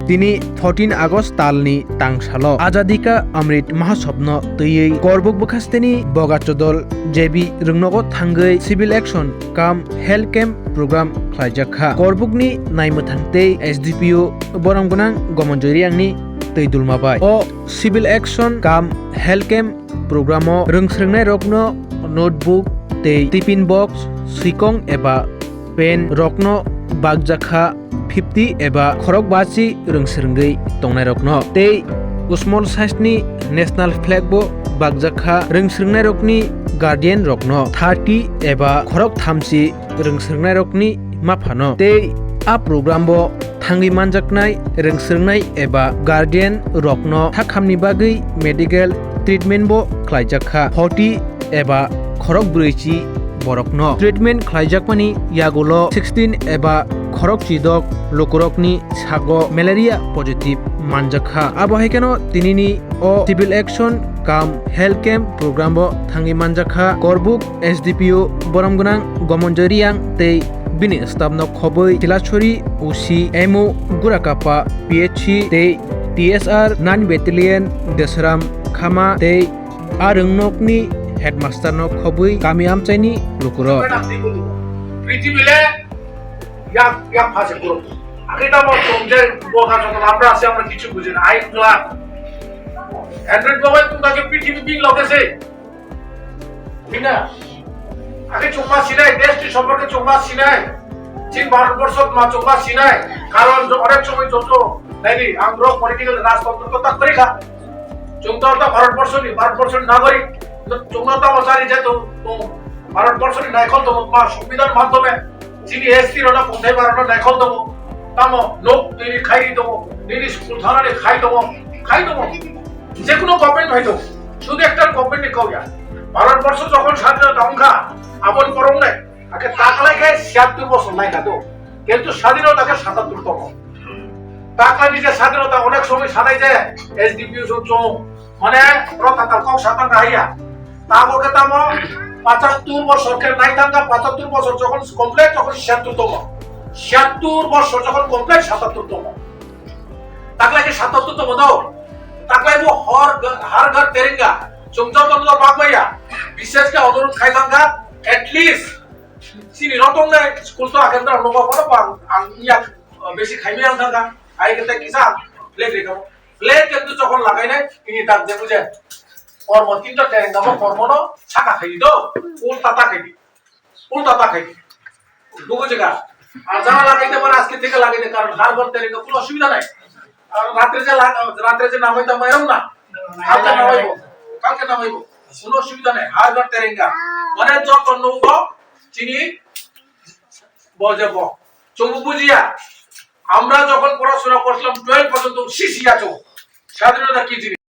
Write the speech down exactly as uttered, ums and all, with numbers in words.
Tini fourteen August talni tangsalo Azadi Ka Amrit Mahotsav no twiwi Korbuk bwkhasteni Boga Chodol J B Rwngnogo thangwi civil action cum health camp program khlaijak kha. Korbukni naimwthang tei S D P O borom gwnang Gomonjoi Reangni twi dulma bai. O civil action cum health camp programo rwngsrwngnairokno notebook tei tiffin box, swikong eba pen rokno bakjakha fifty eba khorokbachi rwngsrwngwi tongnairokno tei small size ni national flag bo bakjakha rwngsrwngnairokni guardian rokno thirty eba khorokthamchi rwngsrwngnairokni maphano tei a program bo thangwi manjaknai rwngsrwngnai eba guardian rokno thakhamni bagwi medical treatment bo khlaijak kha. Forty eba khorok brwichi borokno treatment khlaijakmani yagulo sixteen eba khorok chidok lukurokni sago malaria positive manjak kha. Abo hai kheno tinini o civil action cum health camp program bo thangwi manjak kha. Korbuk S D P O borom gwnang Gomonjoi Reang tei bini staff no khobwi Silachori O C M O Gurakapa P H C tei T S R nine Battalion Desram Khama tei a rwngnokni headmaster no khobwi kami amchaini lukurok. পৃথিবীলে ইয়াক ইয়াক ফাঁসে করো। আগে তো আমার চোখ যে বোকা যখন আমরা আছি, আমরা কিছু বুঝি না। আই ক্লাস অ্যান্ড্রয়েড মোবাইল কোন থাকে পৃথিবী বিন লগেছে, ঠিক না? আগে চোখমা সিনাই, দেশটি সম্পর্কে চোখমা সিনাই, চীন ভারতবর্ষ মা চোখমা সিনাই। কারণ যে অনেক সময় যত নাইনি আমরা পলিটিক্যাল রাজতন্ত্র তো তা করে খা। চোখটা তো ভারতবর্ষ নি, ভারতবর্ষের নাগরিক। চোখটা আমার জানি যে তো, তো ভারতবর্ষের নাইকল তো মা সংবিধান মাধ্যমে Chini S T rok no kongthai barok no naikhol tongo. Tamo nok twi khai tongo, nini school thana ni khai tongo, khai tongo. Jekuno government phai tongo. Sudhu ekta government ni kok ya. Bharat borsho jokhon sadhinota wngkha, aboni borok nai. Ake taklai khe siyattur bochor lai kha to. Kintu sadhinota khe satattur tongo. Taklai ni je sadhinota onek somoy sanai je S D P O song chong. Mane, oro tatal kok satang kahaya. Tamo khe tamo, pachattur bosor khe nai thangkha, pachattur bosor jokhon complete jokhon siyattur tongo. Siyattur bosor jokhon complete satattur tongo. Taklai khe satattur tongo do. Taklai bo hor, har ghar tirenga. Chwng joto no bagmaya. Bishesh khe onurudh khai thangkha, at least chini rotong nai school to akhir da no ba ba ang yang besi khai mi ang thangkha. Ai khe kisa flag ri kamo. Flag kintu jokhon lagai nai, ini tak je buje. Kormo tinta tereng kamo kormo no saka khai di do. Ulta ta khai di. Ulta ta khai di. Bugo jaga. Ar jara lagai de, mane ajke theke lagai de, karon har ghar tereng ka kono osubidha nai. Ar ratre je lag-, ratre je namai ta mai na. Kalke namai bo. Kalke namai bo. Kono osubidha nai. Har ghar tereng ka. Mane jokhon nugo chini bo je bo. Chwng bujiya. Amra jokhon porashona korchilam twelve porjonto sisi acho. Sadhinota ki jinis?